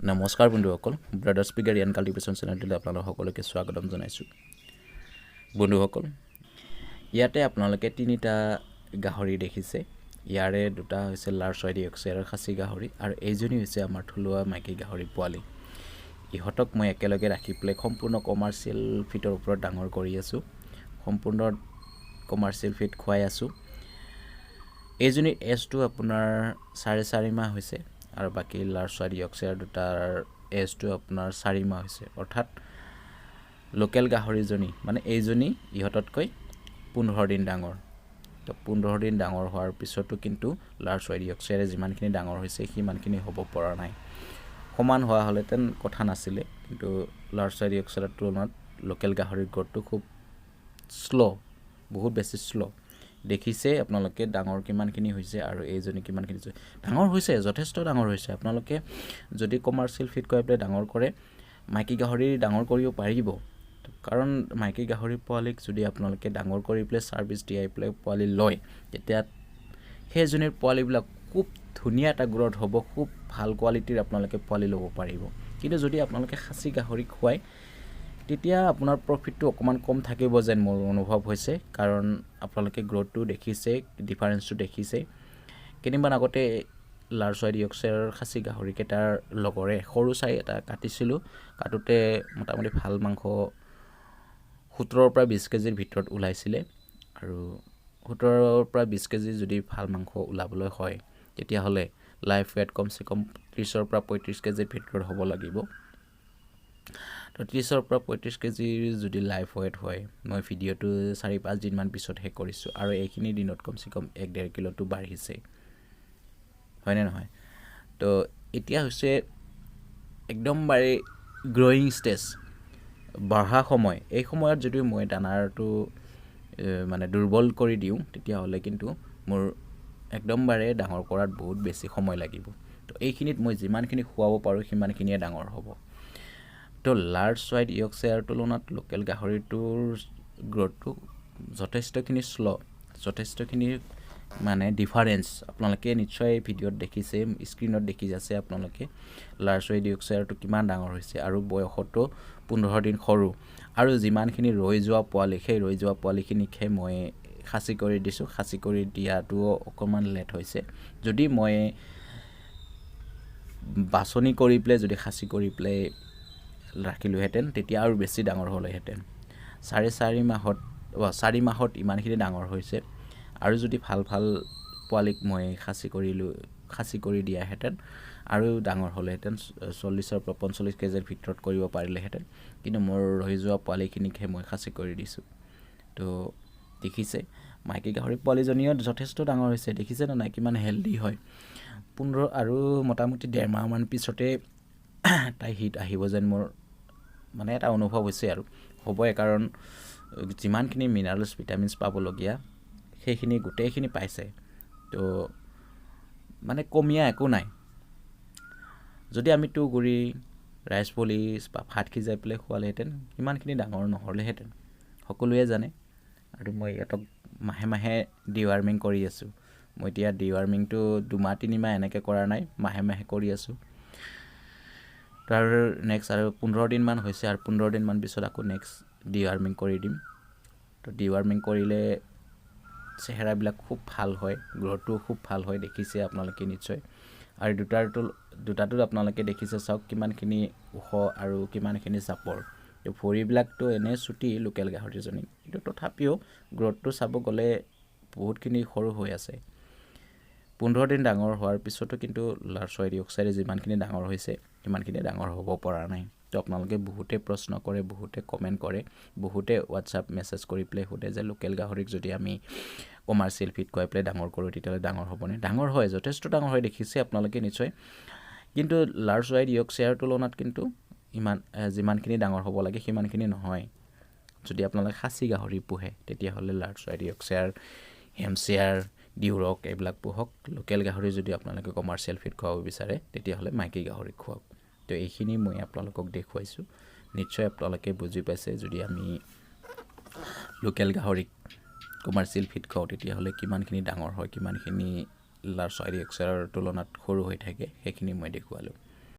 নমস্কাৰ বন্ধুসকল, ব্ৰাদাৰ্ছ পিগাৰ ইয়ান কাল্টিভেশ্যন চেনেলটোলৈ আপোনালোক সকলোকে স্বাগতম জনাইছোঁ। বন্ধুসকল, ইয়াতে আপোনালোকে তিনিটা গাহৰি দেখিছে। ইয়াৰে দুটা হৈছে লাৰ্জ হোৱাইট য়ৰ্কশ্বায়াৰৰ খাচী গাহৰি আৰু এইজনী হৈছে আমাৰ থলুৱা মাইকী গাহৰি পোৱালি। ইহঁতক মই একেলগে ৰাখি পেলাই সম্পূৰ্ণ কমাৰ্চিয়েল ফিডৰ ওপৰত ডাঙৰ কৰি আছোঁ, সম্পূৰ্ণ কমাৰ্চিয়েল ফিড খুৱাই আছোঁ। এইজনীৰ এজটো আপোনাৰ 4.5 মাহ হৈছে আৰু বাকী লাৰ্জ হোৱাইট য়ৰ্কশ্বায়াৰ দুটাৰ এজটো আপোনাৰ 4 মাহ হৈছে। অৰ্থাৎ লোকেল গাহৰিজনী, মানে এইজনী ইহঁততকৈ 15 দিন ডাঙৰ। তো 15 দিন ডাঙৰ হোৱাৰ পিছতো কিন্তু লাৰ্জ হোৱাইট য়ৰ্কশ্বায়াৰে যিমানখিনি ডাঙৰ হৈছে, সিমানখিনি হ'ব পৰা নাই। সমান হোৱা হ'লেহেঁতেন কথা নাছিলে, কিন্তু লাৰ্জ হোৱাইট য়ৰ্কশ্বায়াৰৰ তুলনাত লোকেল গাহৰিৰ গ্ৰ'থটো খুব শ্ল', বহুত বেছি শ্ল'। দেখিছে আপোনালোকে ডাঙৰ কিমানখিনি হৈছে আৰু এইজনী কিমানখিনি ডাঙৰ হৈছে, যথেষ্ট ডাঙৰ হৈছে। আপোনালোকে যদি কমাৰ্চিয়েল ফিড খুৱাই পেলাই ডাঙৰ কৰে, মাইকী গাহৰি ডাঙৰ কৰিব পাৰিব। কাৰণ মাইকী গাহৰি পোৱালিক যদি আপোনালোকে ডাঙৰ কৰি পেলাই ছাৰ্ভিচ দিয়াই পেলাই পোৱালি লয়, তেতিয়া সেইজনীৰ পোৱালিবিলাক খুব ধুনীয়া এটা গ্ৰ'থ হ'ব, খুব ভাল কোৱালিটিৰ আপোনালোকে পোৱালি ল'ব পাৰিব। কিন্তু যদি আপোনালোকে খাচী গাহৰি খুৱায়, তেতিয়া আপোনাৰ প্ৰফিটটো অকণমান কম থাকিব যেন মোৰ অনুভৱ হৈছে। কাৰণ আপোনালোকে গ্ৰ'থটো দেখিছে, ডিফাৰেঞ্চটো দেখিছে। কেইদিনমান আগতে লাৰ্জ হোৱাইট য়ৰ্কশ্বায়াৰৰ খাচী গাহৰিকেইটাৰ লগৰে সৰু চাই এটা কাটিছিলোঁ। কাটোতে মোটামুটি ভাল মাংস 17ৰ পৰা 20 কেজিৰ ভিতৰত ওলাইছিলে। আৰু 17ৰ পৰা 20 কেজি যদি ভাল মাংস ওলাবলৈ হয়, তেতিয়াহ'লে লাইফ ৱেট কমচে কম 30ৰ পৰা 35 কেজিৰ ভিতৰত হ'ব লাগিব। তো 30ৰ পৰা 35 কেজিৰ যদি লাইফ ৱেট হয়, মই ভিডিঅ'টো 4-5 দিনমান পিছতহে কৰিছোঁ আৰু এইখিনি দিনত কমচে কম 1-1.5 কিলোটো বাঢ়িছে, হয়নে নহয়? তো এতিয়া হৈছে একদমবাৰে গ্ৰয়িং ষ্টেজ, বঢ়া সময়। এই সময়ত যদি মই দানাৰটো মানে দুৰ্বল কৰি দিওঁ, তেতিয়াহ'লে কিন্তু মোৰ একদমবাৰে ডাঙৰ কৰাত বহুত বেছি সময় লাগিব। তো এইখিনিত মই যিমানখিনি খুৱাব পাৰোঁ, সিমানখিনিয়ে ডাঙৰ হ'ব। তো লাৰ্জ হোৱাইট য়ৰ্কশ্বায়াৰৰ তুলনাত লোকেল গাহৰিটোৰ গ্ৰ'থটো যথেষ্টখিনি শ্ল', যথেষ্টখিনি মানে ডিফাৰেঞ্চ আপোনালোকে নিশ্চয় ভিডিঅ'ত দেখিছে, স্ক্ৰীণত দেখি আছে আপোনালোকে লাৰ্জ হোৱাইট য়ৰ্কশ্বায়াৰটো কিমান ডাঙৰ হৈছে আৰু বয়সতো 15 দিন সৰু। আৰু যিমানখিনি ৰৈ যোৱা পোৱালি, সেই ৰৈ যোৱা পোৱালিখিনিকহে মই খাচী কৰি দিছোঁ। খাচী কৰি দিয়াটোও অকণমান লেট হৈছে। যদি মই বাছনি কৰি পেলাই যদি খাচী কৰি পেলাই ৰাখিলোহেঁতেন, তেতিয়া আৰু বেছি ডাঙৰ হ'লেহেঁতেন। 4.5 মাহত, 4 মাহত ইমানখিনি ডাঙৰ হৈছে আৰু যদি ভাল ভাল পোৱালিক মই খাচী কৰিলোঁ, খাচী কৰি দিয়াহেঁতেন আৰু ডাঙৰ হ'লেহেঁতেন, 40ৰ পৰা 45 কেজিৰ ভিতৰত কৰিব পাৰিলেহেঁতেন। কিন্তু মোৰ ৰৈ যোৱা পোৱালিখিনিকহে মই খাচী কৰি দিছোঁ। তো দেখিছে, মাইকী গাহৰি পোৱালিজনীও যথেষ্ট ডাঙৰ হৈছে। দেখিছে নে নাই কিমান হেল্ডি হয়? 15 আৰু মোটামুটি ডেৰ মাহমান পিছতে তাই হিট আহিব যেন মোৰ মানে এটা অনুভৱ হৈছে আৰু হ'বই। কাৰণ যিমানখিনি মিনাৰেলছ, ভিটামিনছ পাবলগীয়া, সেইখিনি গোটেইখিনি পাইছে। তো মানে কমীয়া একো নাই। যদি আমি তুঁহগুৰি, ৰাইচ পলিচ বা ভাত সিজাই পেলাই খোৱালেহেঁতেন, সিমানখিনি ডাঙৰ নহ'লেহেঁতেন, সকলোৱে জানে। আৰু মই ইহঁতক মাহে মাহে ডিৱাৰ্মিং কৰি আছোঁ। মই এতিয়া ডিৱাৰ্মিংটো 2 মাহ 3 মাহ এনেকৈ কৰা নাই, মাহে মাহে কৰি আছোঁ। তাৰ নেক্সট আৰু 15 দিনমান হৈছে আৰু 15 দিনমান পিছত আকৌ নেক্সট ডিৱাৰ্মিং কৰি দিম। তো ডিৱাৰ্মিং কৰিলে চেহেৰাবিলাক খুব ভাল হয়, গ্ৰ'থটোও খুব ভাল হয়, দেখিছে আপোনালোকে নিশ্চয়। আৰু দুটাটো আপোনালোকে দেখিছে, চাওক কিমানখিনি ওখ আৰু কিমানখিনি চাপৰ। ভৰিবিলাকতো এনেই চুটি লোকেল গাহৰিজনী, কিন্তু তথাপিও গ্ৰ'থটো চাব গ'লে বহুতখিনি সৰু হৈ আছে। 15 দিন ডাঙৰ হোৱাৰ পিছতো কিন্তু লাৰ্জ হোৱাইট য়ৰ্কশ্বায়াৰে যিমানখিনি ডাঙৰ হৈছে, সিমানখিনি ডাঙৰ হ'ব পৰা নাই। তো আপোনালোকে বহুতে প্ৰশ্ন কৰে, বহুতে কমেণ্ট কৰে, বহুতে হোৱাটছআপ মেছেজ কৰি পেলাই সোধে যে লোকেল গাহৰিক যদি আমি কমাৰ্চিয়েল ফিড খুৱাই পেলাই ডাঙৰ কৰোঁ, তেতিয়াহ'লে ডাঙৰ হ'বনে? ডাঙৰ হয়, যথেষ্ট ডাঙৰ হয়, দেখিছে আপোনালোকে নিশ্চয়। কিন্তু লাৰ্জ হোৱাইট য়ৰ্কশ্বায়াৰৰ তুলনাত কিন্তু ইমান যিমানখিনি ডাঙৰ হ'ব লাগে, সিমানখিনি নহয়। যদি আপোনালোকে খাচী গাহৰি পোহে, তেতিয়াহ'লে লাৰ্জ হোৱাইট য়ৰ্কশ্বায়াৰ, হেমশ্বেয়াৰ, ডিউৰক এইবিলাক পোহক। লোকেল গাহৰি যদি আপোনালোকে কমাৰ্চিয়েল ফিড খুৱাব বিচাৰে, তেতিয়াহ'লে মাইকী গাহৰি খুৱাওক। তো এইখিনি মই আপোনালোকক দেখুৱাইছোঁ, নিশ্চয় আপোনালোকে বুজি পাইছে। যদি আমি লোকেল গাহৰিক কমাৰ্চিয়েল ফিড খুৱাওঁ, তেতিয়াহ'লে কিমানখিনি ডাঙৰ হয়, কিমানখিনি লাৰ্জ হোৱাইট য়ৰ্কশ্বায়াৰৰ তুলনাত সৰু হৈ থাকে, সেইখিনি মই দেখুৱালোঁ।